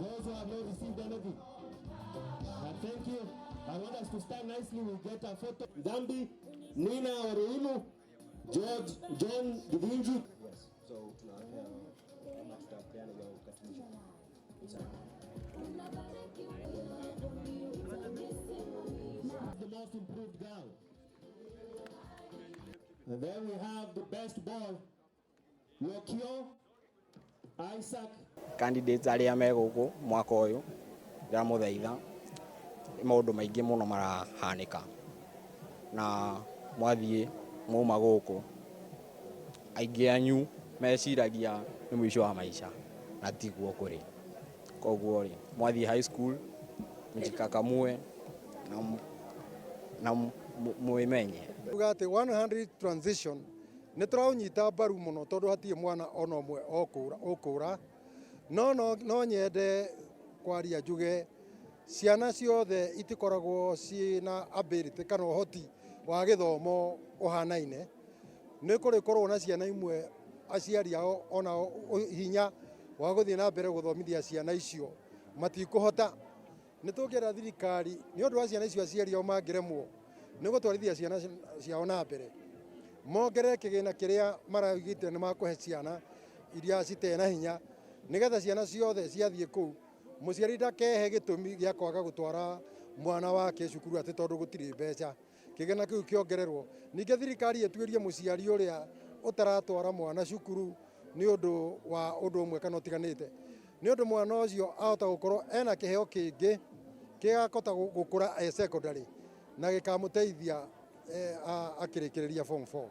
Those who have not received anything. And thank you. I want us to stand nicely. We get a photo. Dhambi, Nina Oruimu, George, John Gidinji. Yes. So tunawapea ama tutapeana hiyo katimisho. The most improved girl. And then we have the best boy, Lokio Isaac. Candidates arĩa me gũkũ mwaka ũyũ, ndĩramũthaitha, nĩ maũndũ maingĩ mũno marahanĩka, na mwathiĩ mwauma gũkũ, aingĩ anyu meciragia nĩ mũico wa maica, na tiguo kũrĩ. Koguo rĩ, mwathiĩ high school mjikakamue na mwĩmenye. Tuga atĩ 100 transition nĩ tũraũnyita mbaru mũno, tondũ hatirĩ mwana ona ũmwe ũkũra. No nyende kwaria njuge ciana ciothe itikoragwo ciĩna ability kana ũhoti wa gĩthomo ũhanaine. Nĩ kũrĩ korwo na ciana imwe aciari ao ona hinya wa gũthiĩ na mbere gũthomithia ciana icio matikũhota. Nĩ tũngĩenda thirikari, nĩ ũndũ wa ciana icio aciari ao mangĩremwo nĩ gũtwarithia ciana ciao na mbere, mongerere kĩgĩna kĩrĩa maraugĩte nĩ makũhe ciana iria citena hinya, nĩgetha ciana ciothe ciathiĩ kũu, mũciari ndakehe gĩtũmi gĩa kwaga gũtwara mwana wake cukuru atĩ tondũ gũtirĩ mbeca. Kĩgĩna kĩu kĩongererwo. Ningĩ thirikari ĩtuĩrie mũciari ũrĩa ũtaratwara mwana cukuru nĩ ũndũ wa ũndũ ũmwe kana ũtiganĩte, nĩ ũndũ mwana ũcio ahota gũkorwo ena kĩheo kĩngĩ kĩgakota gũkũra e secondary na gĩkamũteithia akĩrĩkĩrĩria form 4.